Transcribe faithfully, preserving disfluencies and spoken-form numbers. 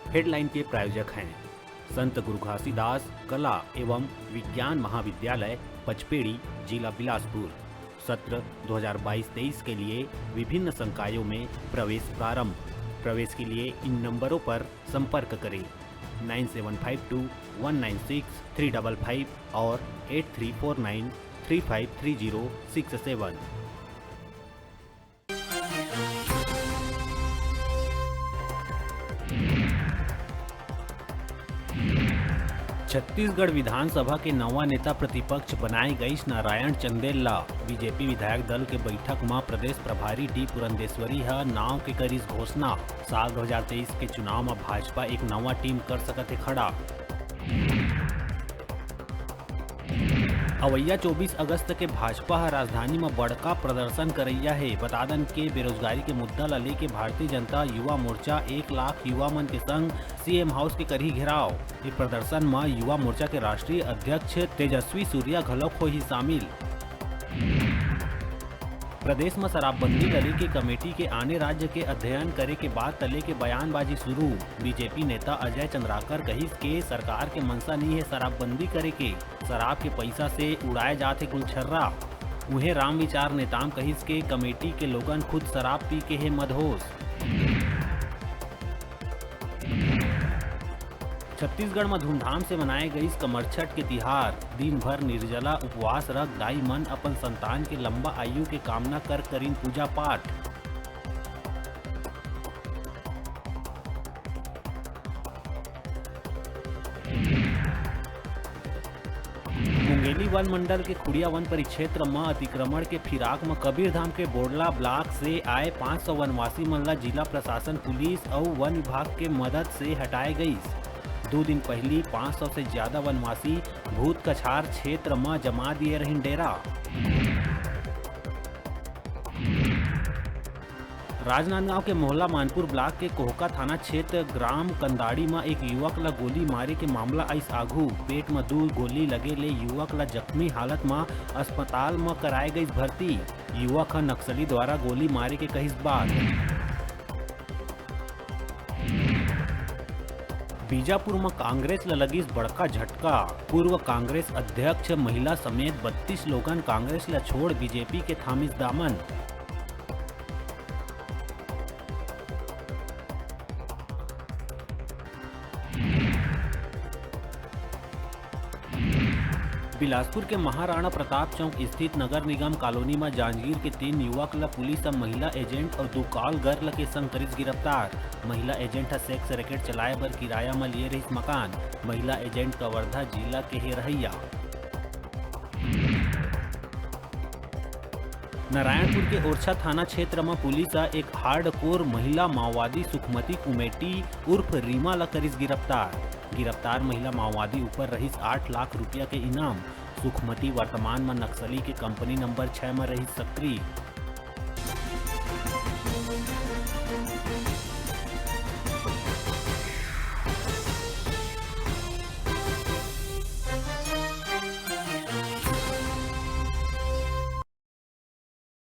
Headline के प्रायोजक हैं संत गुरु घासीदास कला एवं विज्ञान महाविद्यालय पचपेड़ी, जिला बिलासपुर। सत्र दो हज़ार बाईस तेईस के लिए विभिन्न संकायों में प्रवेश प्रारंभ। प्रवेश के लिए इन नंबरों पर संपर्क करें, nine seven five two one nine six three double five और eight three four nine three five three zero six seven. Chhattisgarh विधानसभा के नवा नेता प्रतिपक्ष बनाए गईस नारायण चंदेल ला। बीजेपी विधायक दल के बैठक म प्रदेश प्रभारी डी पुरंदेश्वरी ह नाव के करिस घोषणा। साल दो हज़ार तेईस के चुनाव म भाजपा एक नवा टीम कर सकत हे खड़ा। अवइया चौबीस अगस्त के भाजपा ह राजधानी म बड़का प्रदर्शन करइया हे। बता दन के बेरोजगारी के मुद्दा ल लेके भारतीय जनता युवा मोर्चा एक लाख युवा मन के संग सीएम हाउस के करही घेराव। ए प्रदर्शन म युवा मोर्चा के राष्ट्रीय अध्यक्ष तेजस्वी सूर्या घलोक होही शामिल। प्रदेश म शराबबंदी ल लेके कमेटी के आने राज्य के अध्ययन करे के बाद तले के बयानबाजी शुरू। बीजेपी नेता अजय चंद्राकर कहिस के सरकार के मंशा नहीं है शराबबंदी करे के, शराब के पैसा से उड़ाए जाथे गुलछर्रा। उहें रामविचार नेताम कहिस के कमेटी के लोगन खुद शराब पी के हे मदहोश। छत्तीसगढ़ म धूमधाम से मनाए गईस कमरछठ के तिहार। दिन भर निर्जला उपवास रख दाई मन अपन संतान के लंबा आयु के कामना कर करिन पूजा पाठ। मुंगेली वन मंडल के खुड़िया वन परिक्षेत्र म अतिक्रमण के फिराक म कबीरधाम के बोड़ला ब्लॉक से आए पाँच सौ वनवासी मन ल जिला प्रशासन, पुलिस अउ वन विभाग के मदद से हटाए गईस। दू दिन पहिली पाँच सौ से ज्यादा वनवासी भूत कछार क्षेत्र म जमा दिए रहिन डेरा। राजनांदगांव के मोहला मानपुर ब्लॉक के कोहका थाना क्षेत्र ग्राम कंदाड़ी म एक युवक ल गोली मारे के मामला आइस आघू। पेट म दू गोली लगे ले युवक ल जख्मी हालत म अस्पताल म कराए गइस भर्ती। युवक ह नक्सली द्वारा गोली मारे के कहिस बात। बीजापुर म कांग्रेस ल लगिस बड़का झटका। पूर्व कांग्रेस अध्यक्ष, महिला समेत बत्तीस लोगन कांग्रेस ल छोड़ बीजेपी के थामिस दामन। बिलासपुर के महाराणा प्रताप चौक स्थित नगर निगम कॉलोनी म जांजगीर के तीन युवक ल पुलिस ह महिला एजेंट अउ दू कॉल गर्ल के संग करिस गिरफ्तार। महिला एजेंट ह सेक्स रैकेट चलाए बर किराया म लिए रहिस मकान। महिला एजेंट कवर्धा जिला के हे रहइया। नारायणपुर के ओरछा थाना क्षेत्र म पुलिस ह एक हार्डकोर महिला माओवादी सुखमती उमेटी उर्फ रीमा ल करिस गिरफ्तार। गिरफ्तार महिला माओवादी ऊपर रहिस आठ लाख रुपया के इनाम। सुखमती वर्तमान म नक्सली के कंपनी नंबर छह म रहिस सक्रिय।